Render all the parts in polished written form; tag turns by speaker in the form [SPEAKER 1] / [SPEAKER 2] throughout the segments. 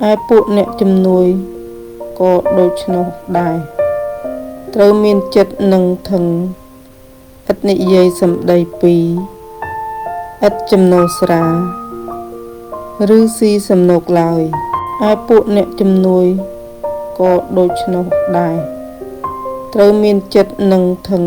[SPEAKER 1] ឯពួកអ្នកជំនួយក៏ដូច្នោះដែរ ត្រូវមានចិត្តនឹងថឹងឥតនិយាយសម្ដីពីរឥតចំណូលស្រា ឬស៊ីសំណូកឡើយ ឯពួកអ្នកជំនួយក៏ដូច្នោះដែរ ត្រូវមានចិត្តនឹងថឹង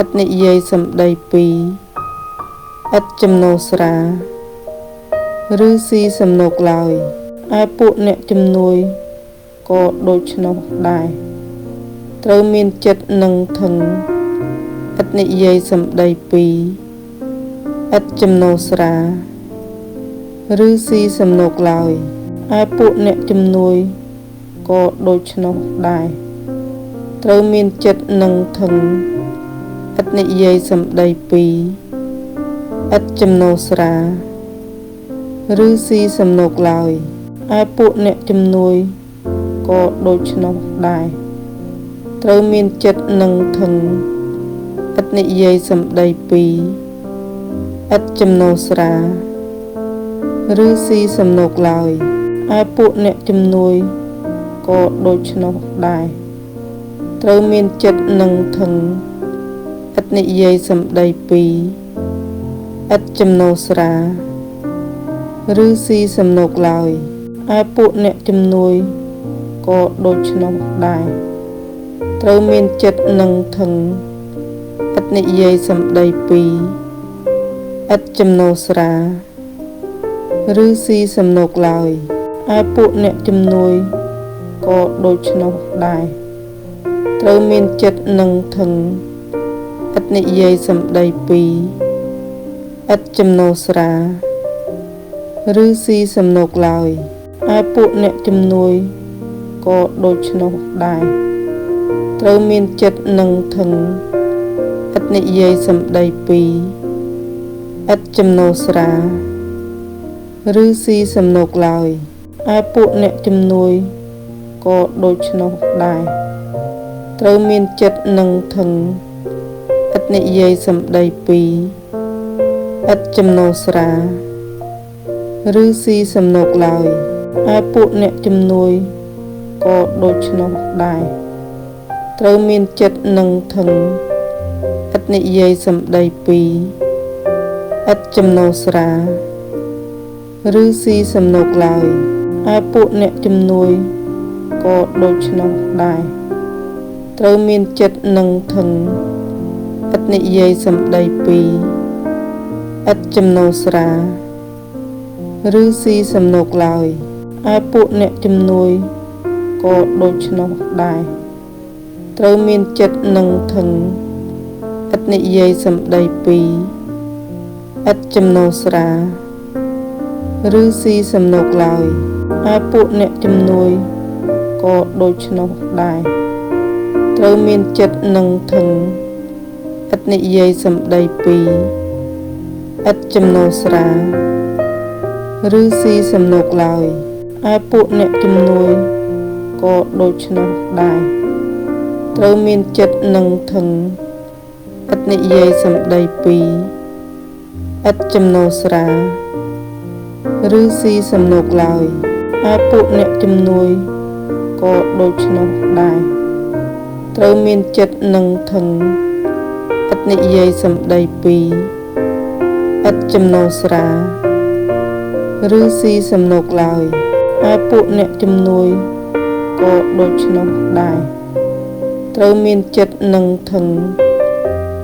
[SPEAKER 1] ឥតនិយាយសម្ដីពីរឥតចំណូលស្រា ឬស៊ីសំណូកឡើយ ឯពួកអ្នកជំនួយក៏ដូច្នោះដែរ ត្រូវមានចិត្តនឹងថឹងឥតនិយាយសម្ដីពីរឥតចំណូលស្រា ឬស៊ីសំណូកឡើយ ឯពួកអ្នកជំនួយក៏ដូច្នោះដែរ ត្រូវមានចិត្តនឹងថឹងឥតនិយាយសម្ដីពីរឥតចំណូលស្រា ឬស៊ីសំណូកឡើយ ឯពួកអ្នកជំនួយក៏ដូច្នោះដែរ ត្រូវមានចិត្តនឹងថឹងឥតនិយាយសម្ដីពីរឥតចំណូលស្រា ឬស៊ីសំណូកឡើយ ឯពួកអ្នកជំនួយក៏ដូច្នោះដែរ ត្រូវមានចិត្តនឹងថឹងឥតនិយាយសម្ដីពីរឥតចំណូលស្រា ឬស៊ីសំណូកឡើយ ឯពួកអ្នកជំនួយក៏ដូច្នោះដែរ ត្រូវមានចិត្តនឹងថឹងឥតនិយាយសម្ដីពីរឥតចំណូលស្រា ឬស៊ីសំណូកឡើយ ឯពួកអ្នកជំនួយក៏ដូច្នោះដែរ ត្រូវមានចិត្តនឹងថឹងឥតនិយាយសម្ដីពីរឥតចំណូលស្រា ឬស៊ីសំណូកឡើយ ឯពួកអ្នកជំនួយក៏ដូច្នោះដែរ ត្រូវមានចិត្តនឹងថឹងឥតនិយាយសម្ដីពីរឥតចំណូលស្រា ឬស៊ីសំណូកឡើយ ឯពួកអ្នកជំនួយក៏ដូច្នោះដែរ ត្រូវមានចិត្តនឹងថឹងឥតនិយាយសម្ដីពីរឥតចំណូលស្រា ឬស៊ីសំណូកឡើយ ឯពួកអ្នកជំនួយក៏ដូច្នោះដែរ ត្រូវមានចិត្តនឹងថឹងឥតនិយាយសម្ដីពីរឥតចំណូលស្រា ឬស៊ីសំណូកឡើយ ឯពួកអ្នកជំនួយក៏ដូច្នោះដែរ ត្រូវមានចិត្តនឹងថឹងឥតនិយាយសម្ដីពីរឥតចំណូលស្រា ឬស៊ីសំណូកឡើយ ឯពួកអ្នកជំនួយក៏ដូច្នោះដែរ ត្រូវមានចិត្តនឹងថឹងឥតនិយាយសម្ដីពីរឥតចំណូលស្រា ឬស៊ីសំណូកឡើយ ឯពួកអ្នកជំនួយក៏ដូច្នោះដែរ ត្រូវមានចិត្តនឹងថឹងឥតនិយាយសម្ដីពីរឥតចំណូលស្រា ឬស៊ីសំណូកឡើយ ឯពួកអ្នកជំនួយក៏ដូច្នោះដែរ ត្រូវមានចិត្តនឹងថឹងឥតនិយាយសម្ដីពីរឥតចំណូលស្រា ឬស៊ីសំណូកឡើយ ឯពួកអ្នកជំនួយក៏ដូច្នោះដែរ ត្រូវមានចិត្តនឹងថឹងឥតនិយាយសម្ដីពីរឥតចំណូលស្រា ឬស៊ីសំណូកឡើយ ឯពួកអ្នកជំនួយក៏ដូច្នោះដែរ ត្រូវមានចិត្តនឹងថឹង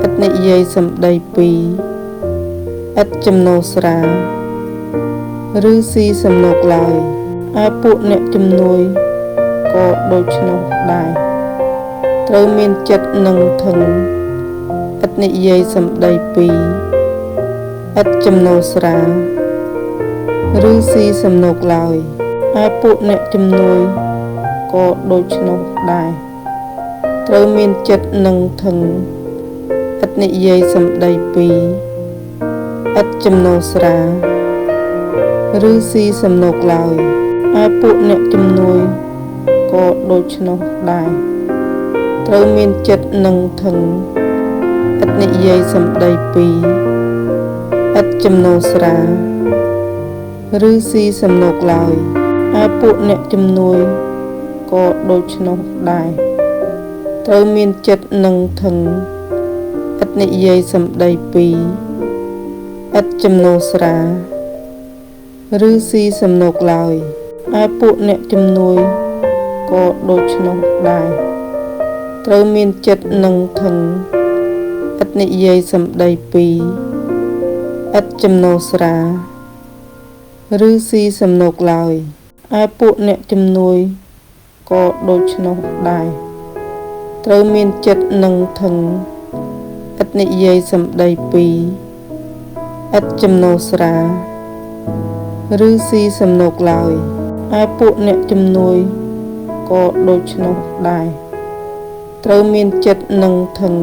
[SPEAKER 1] ឥតនិយាយសម្ដីពីរឥតចំណូលស្រា ឬស៊ីសំណូកឡើយ ឯពួកអ្នកជំនួយក៏ដូច្នោះដែរ ត្រូវមានចិត្តនឹងថឹងឥតនិយាយសម្ដីពីរឥតចំណូលស្រា ឬស៊ីសំណូកឡើយ ឯពួកអ្នកជំនួយក៏ដូច្នោះដែរ ត្រូវមានចិត្តនឹងថឹងឥតនិយាយសម្ដីពីរឥតចំណូលស្រា ឬស៊ីសំណូកឡើយ ឯពួកអ្នកជំនួយក៏ដូច្នោះដែរ ត្រូវមានចិត្តនឹងថឹងឥតនិយាយសម្ដីពីរឥតចំណូលស្រា ឬស៊ីសំណូកឡើយ ឯពួកអ្នកជំនួយក៏ដូច្នោះដែរត្រូវមានចិត្តនឹងថឹងឥតនិយាយសម្ដីពីរឥតចំណូលស្រាឬស៊ីសំណូកឡើយឯពួកអ្នកជំនួយក៏ដូច្នោះដែរត្រូវមានចិត្តនឹងថឹងឥតនិយាយសម្ដីពីរឥតចំណូលស្រាឬស៊ីសំណូកឡើយឯពួកអ្នកជំនួយក៏ដូច្នោះដែរត្រូវមានចិត្តនឹងថឹងឥតនិយាយសម្ដីពីរឥតចំណូលស្រាឬស៊ីសំណូកឡើយឯពួកអ្នកជំនួយក៏ដូច្នោះដែរត្រូវមានចិត្តនឹងថឹង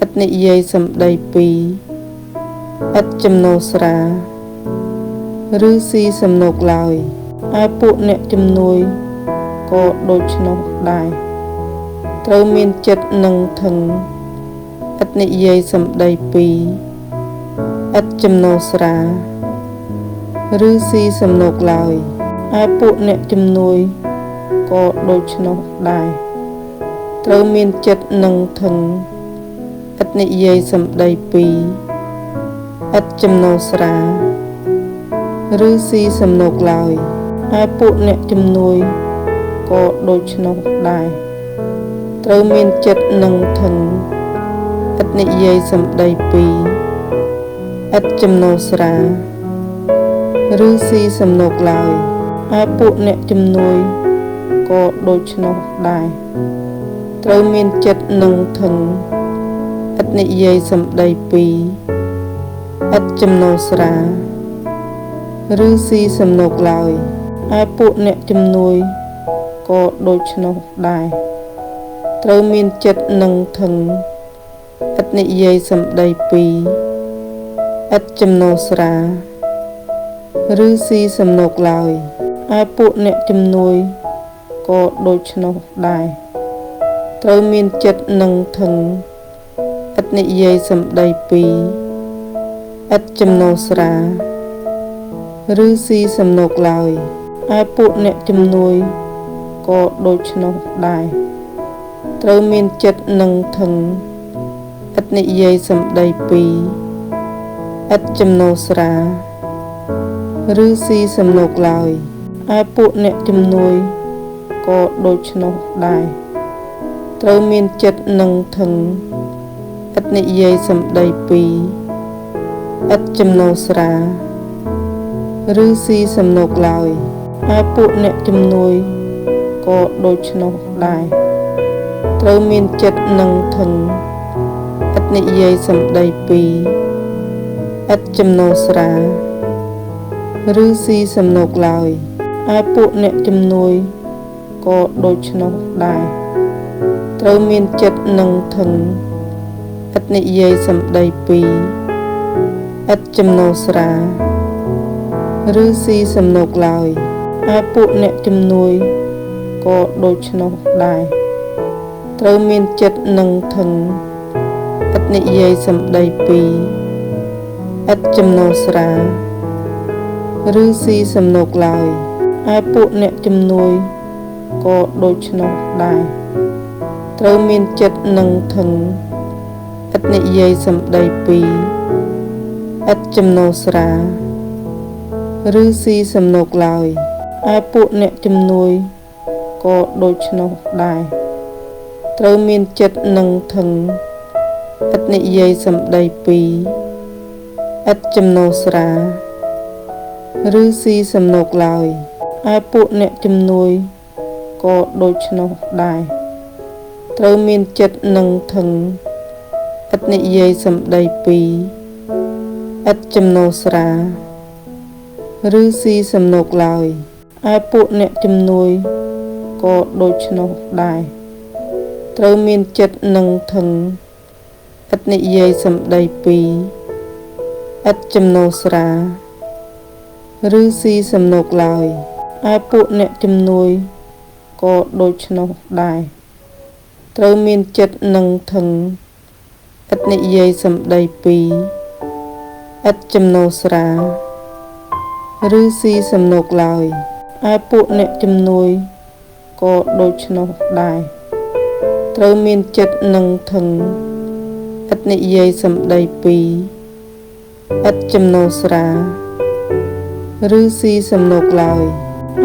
[SPEAKER 1] ឥតនិយាយសម្ដីពីរឥតចំណូលស្រាឬស៊ីសំណូកឡើយឯពួកអ្នកជំនួយក៏ដូច្នោះដែរត្រូវមានចិត្តនឹងថឹងឥតនិយាយសម្ដីពីរឥតចំណូលស្រាឬស៊ីសំណូកឡើយឯពួកអ្នកជំនួយក៏ដូច្នោះដែរត្រូវមានចិត្តនឹងថឹងឥតនិយាយសម្ដីពីរឥតចំណូលស្រាឬស៊ីសំណូកឡើយឯពួកអ្នកជំនួយក៏ដូច្នោះដែរត្រូវមានចិត្តនឹងថឹងឥតនិយាយសម្ដីពីរឥតចំណូលស្រាឬស៊ីសំណូកឡើយឯពួកអ្នកជំនួយក៏ដូច្នោះដែរត្រូវមានចិត្តនឹងថឹងឥតនិយាយសម្ដីពីរឥតចំណូលស្រាឬស៊ីសំណូកឡើយឯពួកអ្នកជំនួយក៏ដូច្នោះដែរត្រូវមានចិត្តនឹងថឹងឥតនិយាយសម្ដីពីរឥតចំណូលស្រាឬស៊ីសំណូកឡើយឯពួកអ្នកជំនួយក៏ដូច្នោះដែរត្រូវមានចិត្តនឹងថឹងឥតនិយាយសម្ដីពីរឥតចំណូលស្រាឬស៊ីសំណូកឡើយឯពួកអ្នកជំនួយក៏ដូច្នោះដែរត្រូវមានចិត្តនឹងថឹងឥតនិយាយសម្ដីពីរឥតចំណូលស្រាឬស៊ីសំណូកឡើយឯពួកអ្នកជំនួយក៏ដូច្នោះដែរត្រូវមានចិត្តនឹងថឹងឥតនិយាយសម្ដីពីរឥតចំណូលស្រាឬស៊ីសំណូកឡើយឯពួកអ្នកជំនួយក៏ដូច្នោះដែរត្រូវមានចិត្តនឹងថឹងឥតនិយាយសម្ដីពីរឥតចំណូលស្រាឬស៊ីសំណូកឡើយឯពួកអ្នកជំនួយក៏ដូច្នោះដែរត្រូវមានចិត្តនឹងថឹងឥតនិយាយសម្ដីពីរឥតចំណូលស្រាឬស៊ីសំណូកឡើយឯពួកអ្នកជំនួយក៏ដូច្នោះដែរត្រូវមានចិត្តនឹងថឹងឥតនិយាយសម្ដីពីរឥតចំណូលស្រាឬស៊ីសំណូកឡើយឯពួកអ្នកជំនួយក៏ដូច្នោះដែរត្រូវមានចិត្តនឹងថឹងឥតនិយាយសម្ដីពីរឥតចំណូលស្រាឬស៊ីសំណូកឡើយឯពួកអ្នកជំនួយក៏ដូច្នោះដែរត្រូវមានចិត្តនឹងថឹងឥតនិយាយសម្ដីពីរឥតចំណូលស្រាឬស៊ីសំណូកឡើយឯពួកអ្នកជំនួយក៏ដូច្នោះដែរត្រូវមានចិត្តនឹងថឹងឥតនិយាយសម្ដីពីរឥតចំណូលស្រាឬស៊ីសំណូកឡើយឯពួកអ្នកជំនួយក៏ដូច្នោះដែរត្រូវមានចិត្តនឹងថឹងឥតនិយាយសម្ដីពីរឥតចំណូលស្រាឬស៊ីសំណូកឡើយឯពួកអ្នកជំនួយក៏ដូច្នោះដែរត្រូវមានចិត្តនឹងថឹងឥតនិយាយសម្ដីពីរឥតចំណូលស្រាឬស៊ីសំណូកឡើយ ឯពួកអ្នកជំនួយក៏ដូច្នោះដែរត្រូវមានចិត្តនឹងថឹងឥតនិយាយសម្ដីពីរឥតចំណូលស្រាឬស៊ីសំណូកឡើយ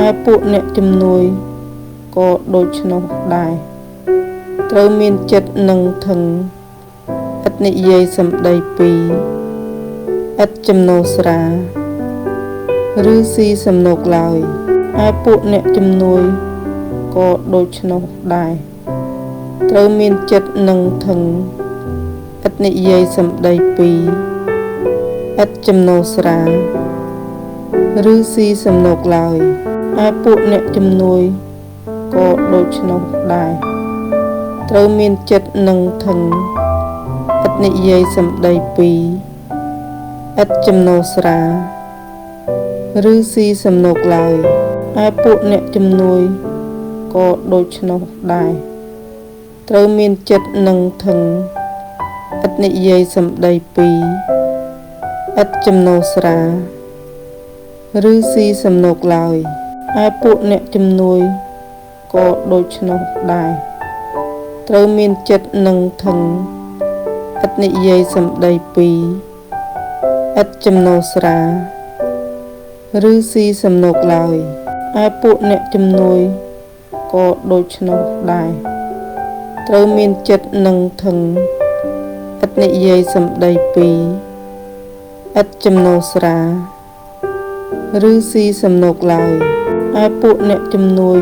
[SPEAKER 1] ឯពួកអ្នកជំនួយក៏ដូច្នោះដែរត្រូវមានចិត្តនឹងថឹងឥតនិយាយសម្ដីពីរឥតចំណូលស្រាឬស៊ីសំណូកឡើយឯពួកអ្នកជំនួយក៏ដូច្នោះដែរត្រូវមានចិត្តនឹងថឹងឥតនិយាយសម្ដីពីរឥតចំណូលស្រាឬស៊ីសំណូកឡើយឯពួកអ្នកជំនួយក៏ដូច្នោះដែរត្រូវមានចិត្តនឹងថឹងឥតនិយាយសម្ដីពីរឥតចំណូលស្រាឬស៊ីសំណូកឡើយឯពួកអ្នកជំនួយក៏ដូច្នោះដែរត្រូវមានចិត្តនឹងថឹងឥតនិយាយសម្ដីពីរឥតចំណូលស្រាឬស៊ីសំណូកឡើយឯពួកអ្នកជំនួយក៏ដូច្នោះដែរត្រូវមានចិត្តនឹងថឹងឥតនិយាយសម្ដីពីរឥតចំណូលស្រាឬស៊ីសំណូកឡើយឯពួកអ្នកជំនួយក៏ដូច្នោះដែរត្រូវមានចិត្តនឹងថឹងឥតនិយាយសម្ដីពីរឥតចំណូលស្រាឬស៊ីសំណូកឡើយឯពួកអ្នកជំនួយ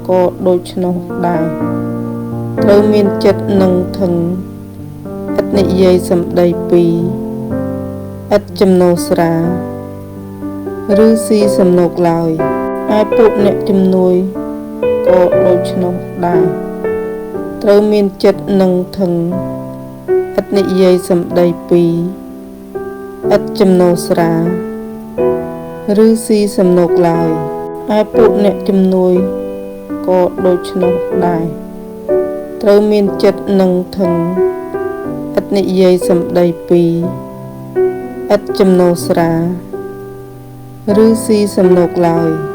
[SPEAKER 1] ក៏ដូច្នោះដែរត្រូវមានចិត្តនឹងថឹងឥតនិយាយសម្ដីពីរឥតចំណូលស្រាឬស៊ីសំណូកឡើយឯពួកអ្នកជំនួយក៏ដូច្នោះដែរត្រូវមានចិត្តនឹងថឹងឥតនិយាយសម្ដីពីរឥតចំណូលស្រាឬស៊ីសំណូកឡើយឯពួកអ្នកជំនួយក៏ដូច្នោះដែរត្រូវមានចិត្តនឹងថឹងឥតនិយាយសម្ដីពីរឥតចំណូលស្រាឬស៊ីសំណូកឡើយ